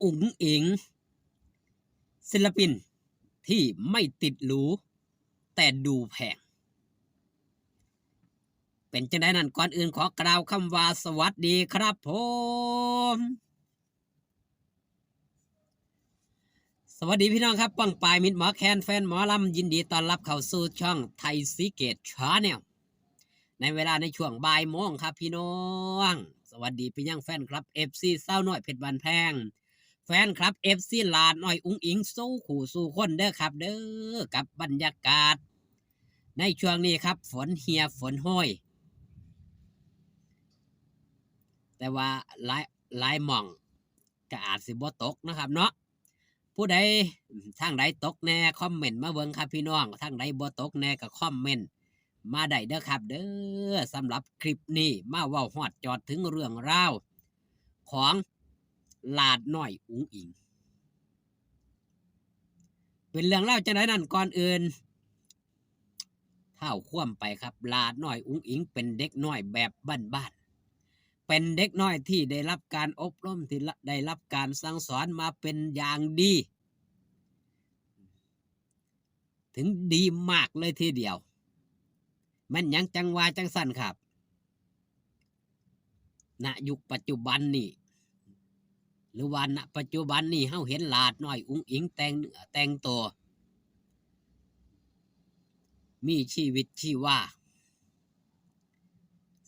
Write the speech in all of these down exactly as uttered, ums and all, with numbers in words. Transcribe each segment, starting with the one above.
อุ๋งอิ๋ง ศิลปินที่ไม่ติดหรู แต่ดูแพง เป็นจังใดนั้น ก่อนอื่นขอกล่าวคำว่าสวัสดีครับผม สวัสดีพี่น้องครับ ป้องปายมิตรหมอแคน แฟนหมอลำ ยินดีต้อนรับเข้าสู่ช่องไทยซีเกตชาแนล ในเวลาในช่วงบ่ายโมงครับพี่น้อง สวัสดีไปยังแฟนคลับ เอฟซี สาวน้อยเพชรบ้านแพง แฟนคลับ เอฟซี หลาน้อยอุ๋งอิ๋ง สู่คู่สู่คนเด้อครับเด้อ กับบรรยากาศ ในช่วงนี้ครับ ฝนเหียฝนโห้ย แต่ว่าหลายหลายหม่องก็อาจสิบ่ตกนะครับเนาะ ผู้ใดทางใดตกแน่ คอมเมนต์มาเบิ่งครับพี่น้อง ทางใดบ่ตกแน่ก็คอมเมนต์มาได้เด้อครับเด้อ สำหรับคลิปนี้มาเว้าฮอดจอดถึงเรื่องราวของหลาน้อยอุ๋งอิ๋ง เป็นเรื่องราวจังใดนั้น ก่อนอื่น ท้าวความไปครับ หลาน้อยอุ๋งอิ๋งเป็นเด็กน้อยแบบบ้านๆ เป็นเด็กน้อยที่ได้รับการอบรม ที่ได้รับการสั่งสอนมาเป็นอย่างดี ถึงดีมากเลยทีเดียว แม่นหยังจังว่าจังซั่นครับ ณ ยุคปัจจุบันนี้ หรือว่าณปัจจุบันนี้ เฮาเห็นหลาน้อยอุ๋งอิ๋งแต่งเนื้อแต่งตัว มีชีวิตชีวา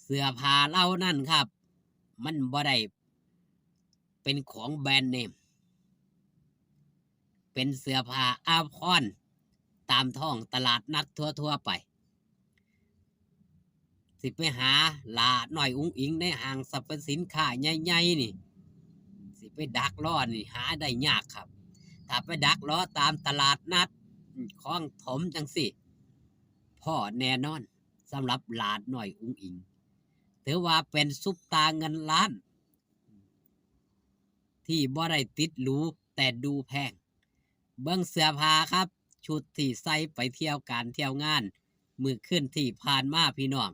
เสื้อผ้าเหล่านั้นครับ มันบ่ได้เป็นของแบรนด์เนม เป็นเสื้อผ้าอาภรณ์ตามท้องตลาดนัดทั่วๆ ไป สิไปหาหลาน้อยอุ๋งอิ๋งในห้างสรรพสินค้าใหญ่ๆ นี่ สิไปดักรอนี่หาได้ยากครับ ถ้าไปดักรอตามตลาดนัด คลองถมจังซี้ พ้อแน่นอน สำหรับหลาน้อยอุ๋งอิ๋ง ถือว่าเป็นซุปตาเงินล้าน ที่บ่ได้ติดหรูแต่ดูแพง เบิ่งเสื้อผ้าครับ ชุดที่ใส่ไปเที่ยวการเที่ยวงาน มื้อคืนที่ผ่านมาพี่น้อง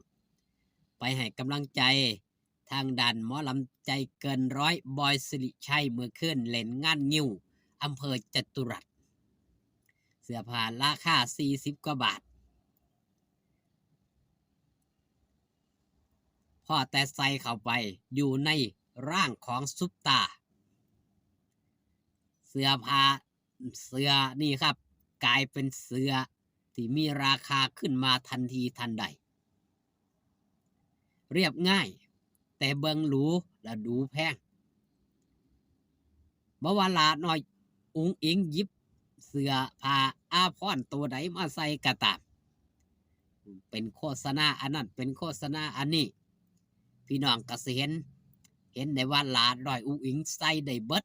ไปให้กำลังใจทางด้านหมอลำใจเกินร้อย บอยสิริชัย มื้อคืนเล่นงานงิ้ว อำเภอจตุรัส เสื้อผ้าราคาสี่สิบกว่าบาท พ้อแต่ใส่เข้าไปอยู่ในร่างของซุปตา เสื้อผ้า เสื้อนี่ครับ กลายเป็นเสื้อที่มีราคาขึ้นมาทันทีทันใด เรียบง่าย แต่เบิ่งหรูและดูแพง บ่ว่าหลาน้อยอุ๋งอิ๋งหยิบเสื้อผ้าอาภรณ์ตัวใดมาใส่ก็ตาม เป็นโฆษณาอันนั้น เป็นโฆษณาอันนี้ พี่น้องก็สิเห็น เห็นได้ว่าหลาน้อยอุ๋งอิ๋งใส่ได้เบิด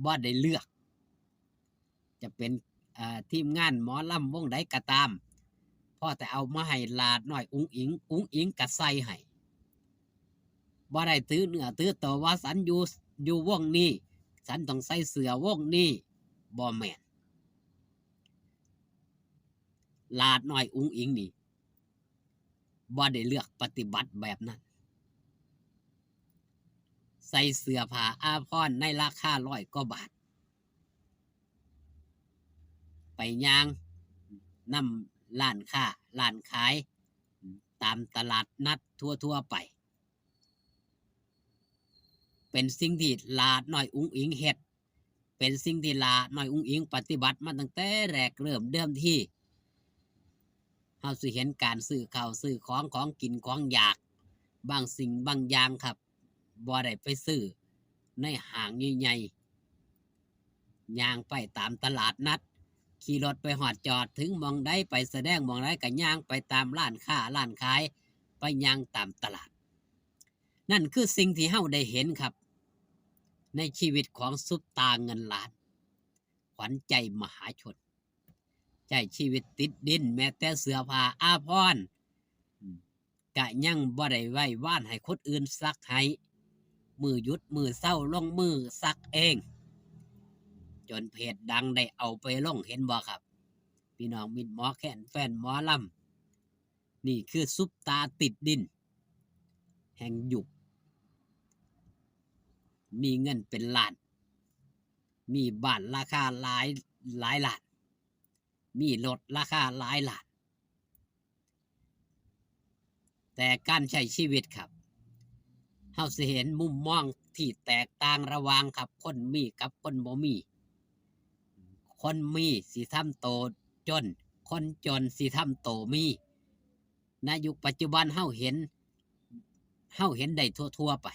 บ่ได้เลือก จะเป็น เอ่อ ทีมงานหมอลำวงใดก็ตาม พ้อแต่เอามาให้หลาน้อยอุ๋งอิ๋ง อุ๋งอิ๋งก็ใส่ให้ บ่ได้ถือเนื้อถือตัวว่าฉันอยู่ อยู่วงนี้ ฉันต้องใส่เสื้อวงนี้ บ่แม่น หลาน้อยอุ๋งอิ๋งนี่ บ่ได้เลือกปฏิบัติแบบนั้น ใส่เสื้อผ้าอาภรณ์ในราคาร้อยกว่าบาท ไปย่างนำร้านค้า ร้านขาย ตามตลาดนัดทั่วๆ ไป เป็นสิ่งที่หลาน้อยอุ๋งอิ๋งเฮ็ด เป็นสิ่งที่หลาน้อยอุ๋งอิ๋งปฏิบัติมาตั้งแต่แรกเริ่มเดิมที เฮาสิเห็นการซื้อข้าวซื้อของ ของกินของอยาก บางสิ่งบางอย่างครับ บ่ได้ไปซื้อในห้างใหญ่ๆ ย่างไปตามตลาดนัด ขี่รถไปฮอดจอด ถึงหม่องใดไปแสดงหม่องใดก็ย่างไปตามร้านค้าร้านขาย ไปย่างตามตลาด นั่นคือสิ่งที่เฮาได้เห็นครับ ในชีวิตของซุปตาเงินล้าน ขวัญใจมหาชน ใช้ชีวิตติดดิน แม้แต่เสื้อผ้าอาภรณ์ อืม กะยังบ่ได้ไว้วานให้คนอื่นซักให้ มื้อหยุดมื้อเซาลงมือซักเอง จนเพจดังได้เอาไปลง เห็นบ่ครับ พี่น้องมิตรหมอแคน แฟนหมอลำ นี่คือซุปตาติดดิน แห่งยุค มีเงินเป็นล้าน มีบ้านราคาหลายหลายล้าน มีรถราคาหลายล้าน แต่การใช้ชีวิตครับ เฮาสิเห็นมุมมองที่แตกต่างระหว่างครับ คนมีกับคนบ่มี คนมีสิทำโตจน คนจนสิทำโตมี ในยุคปัจจุบันเฮาเห็น เฮาเห็นได้ทั่วๆไป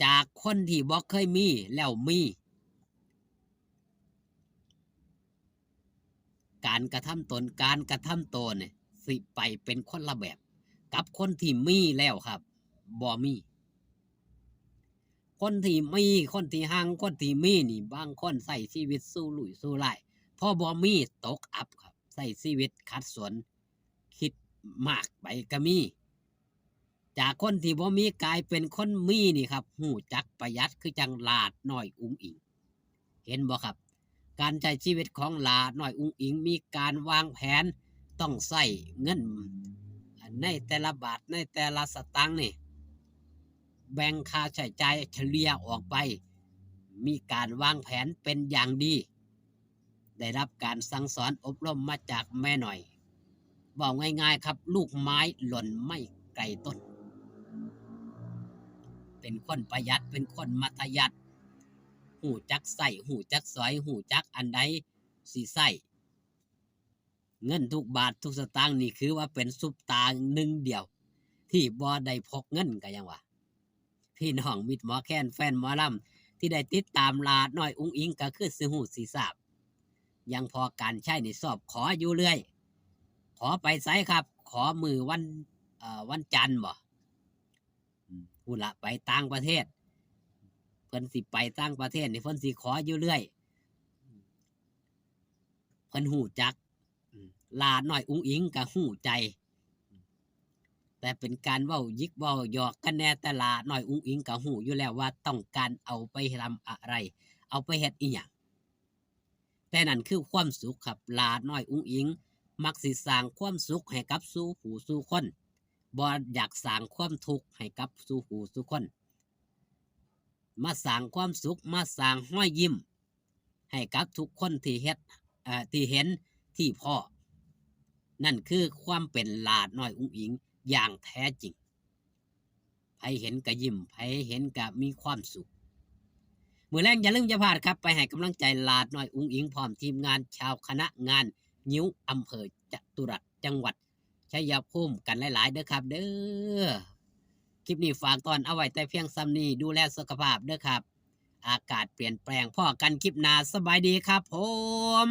จากคนที่บ่เคยมีแล้วมี การกระทำตน การกระทำโตเนี่ย สิไปเป็นคนละแบบ กับคนที่มีแล้วครับ บ่มี คนที่มี คนที่ฮัง คนที่มีนี่ บางคนใช้ชีวิตสู้ลุยสู้ไล่ พอบ่มีตกอับครับ ใช้ชีวิตขัดสน คิดมากไปก็มี จากคนที่บ่มีกลายเป็นคนมีนี่ครับ ฮู้จักประหยัดคือจั่งหลาดน้อยอุ๋งอิ๋ง เห็นบ่ครับ การใช้ชีวิตของหลาดน้อยอุ๋งอิ๋ง มีการวางแผน ต้องใช้เงินในแต่ละบาท ในแต่ละสตางค์นี่ แบ่งค่าใช้จ่ายเฉลี่ยออกไป มีการวางแผนเป็นอย่างดี ได้รับการสั่งสอนอบรมมาจากแม่น้อย เว้าง่ายๆครับ ลูกไม้หล่นไม่ไกลต้น เป็นคนประหยัด เป็นคนมัธยัสถ์ ฮู้จักใช้ ฮู้จักสอย ฮู้จักอันใดสิใช้ เงินทุกบาททุกสตางค์นี่คือว่าเป็นซุปตาหนึ่งเดียว ที่บ่ได้พกเงินก็ยังว่า พี่น้องมิตรหมอแคน แฟนหมอลำ ที่ได้ติดตามหลาดน้อยอุ๋งอิ๋งก็คือสิฮู้สิทราบ อย่างพ่อกานต์ชัยนี่ชอบขออยู่เรื่อย ขอไปไสครับ ขอมื้อวัน เอ่อ วันจันทร์บ่ อืม พู้นละไปต่างประเทศ เพิ่นสิไปต่างประเทศนี่เพิ่นสิขออยู่เรื่อย เพิ่นฮู้จัก อืม หลาดน้อยอุ๋งอิ๋งก็ฮู้ใจ แต่เป็นการเว้าหยิกเว้าหยอกกันแน่ แต่หลาดน้อยอุ๋งอิ๋งก็ฮู้อยู่แล้วว่าต้องการเอาไปทำอะไร เอาไปเฮ็ดอิหยัง แต่นั่นคือความสุขครับ หลาดน้อยอุ๋งอิ๋ง มักสิสร้างความสุขให้กับสู่ผู้สู่คน บ่อยากสร้างความทุกข์ให้กับสู่ผู้สู่คน มาสร้างความสุข มาสร้างรอยยิ้ม ให้กับทุกคนที่เฮ็ด เอ่อ ที่เห็น ที่พ้อ นั่นคือความเป็นหลาดน้อยอุ๋งอิ๋งอย่างแท้จริง ไผเห็นก็ยิ้ม ไผเห็นก็มีความสุข มื้อแลงอย่าลืมอย่าพลาดครับ ไปให้กำลังใจหลาดน้อยอุ๋งอิ๋ง พร้อมทีมงานชาวคณะงานงิ้ว อำเภอจตุรัส จังหวัดชัยภูมิกันหลายๆเด้อครับเด้อ คลิปนี้ฝากตอนเอาไว้แต่เพียงส่ำนี้ ดูแลสุขภาพเด้อครับ อากาศเปลี่ยนแปลง พ้อกันคลิปหน้า สบายดีครับผม